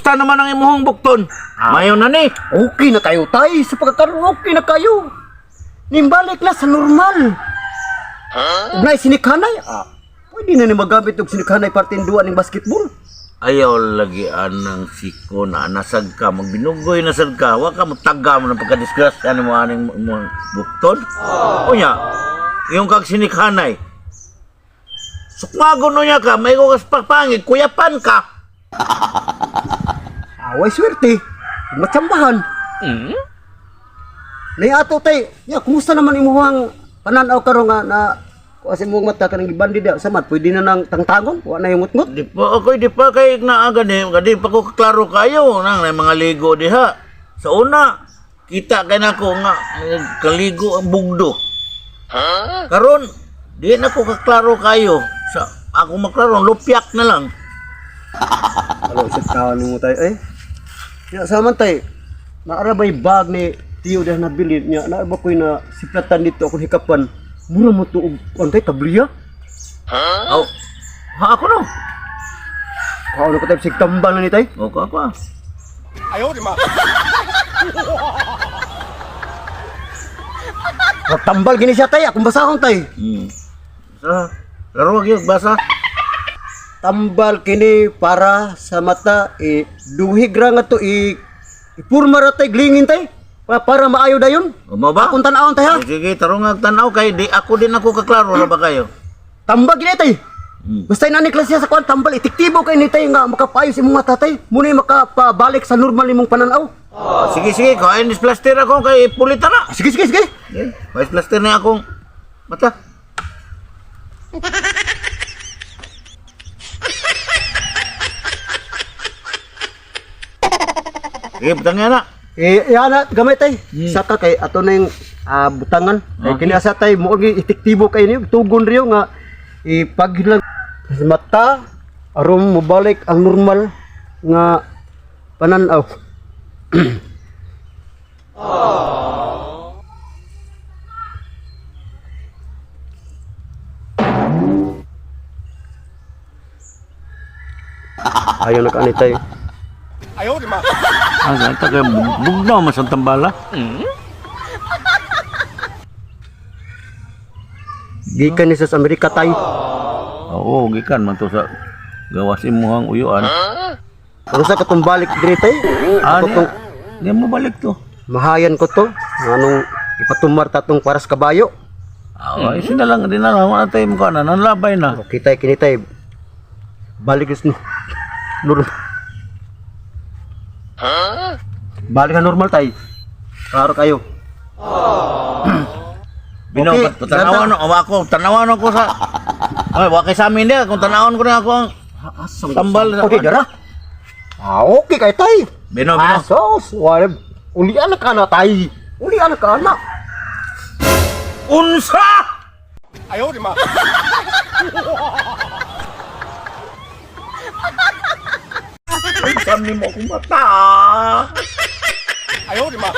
Kumusta naman ang imuhang bukton? Mayo na ni. Okay na kayo tay, sa pagkakaroon okay na kayo. Nimbalik na sa normal. Huh? Ug sinikhanay, pwede na ni magamit og sinikhanay partin duwa ning basketball. Ayaw lagi anang siko na nasag ka, magbinugoy na sad ka, wa ka mutaga mo ng pagkadisgrasya ni mo aning mo bukton. Unya, yung kag sinikhanay. Sukmago no niya ka, may kas pagpangit, kuyapan ka. Away swerte. Matsambahan. Mm? Nay ato tay, ya kumusta naman imuhang pananaw karon nga na kuha sa imong mata kanang gibandi da samat pwede na nang tangtangon, wa na yung ngut-ngut. Di pa ako, di pa kay naaga ni, di pa ko klaro kayo nang may mga ligo diha. Sa una, kita kay nako nga kaligo ang bugdo. Karon, di na ko kaklaro kayo. Sa ako maklaro, lupyak na lang. Alo isip taon nimo tay eh. Ya saman tay, naara bay bag ni Tiyo dah nabili niya, naa ba ko'y na siplatan dito akong hikapan. Mura mo to og kuan tay tabliya. Aw, ha ako no. Kaon ko tay sig tambal na ni tay. O ko ako. Ah. Tambal gini siya tay, akong basahon tay. Sa laro gyud basa. Tambal kini para sa mata e duhig ra nga to i ipurma ra tay glingin tay para maayo dayon. O mo ba? Akong tan-awon tay ha. Sige, tarong ang tanaw kay di ako din ako kaklaro ra ba kayo. Tambal gini tay. Hmm. Basta inani klase sa kuan tambal etektibo kay ni tay nga makapayo sa imong mata tay. Muna makapabalik sa normal nimong pananaw. Oh, sige sige, kain is plaster ako kay pulita na. Sige sige sige. Okay, vice plaster na akong mata. Sige, butang nga na. Eh yana gamay tay. Saka kay ato na yung butangan. Kay kini asa tay mo gi etektibo kay ni tugon riyo nga ipaghilag sa mata aron mobalik ang normal nga pananaw. Ayaw na kaani tay. Ah, ganito kay bugnaw man sa tambala. Gikan ni sa Amerika tay. Oo, gikan man to sa gawas imuhang uyuan. Pero sa katong balik diri tay. Ah, Ako di, tong di mo balik to. mahayan ko to. Anong ipatumar ta tong paras kabayo. Ah, ay, sila lang, di na lang, wala tayo mukha na, nanlabay na. Okay tay kini tay. Balik is no. Normal. Balik na normal tay. Klaro kayo. Bino, Okay, tanawan no, ako, tanawan ako sa... Ay, wakay sa amin niya, kung tanawan ko na ako ang tambal. Okay, dara. Okay kay tay. Bino, bino. Asos, wala. Ulian na ka na tay. Ulian na ka na. Unsa! Ayaw, di ma. Unsa ni mo akong mata? Ayaw, di ma.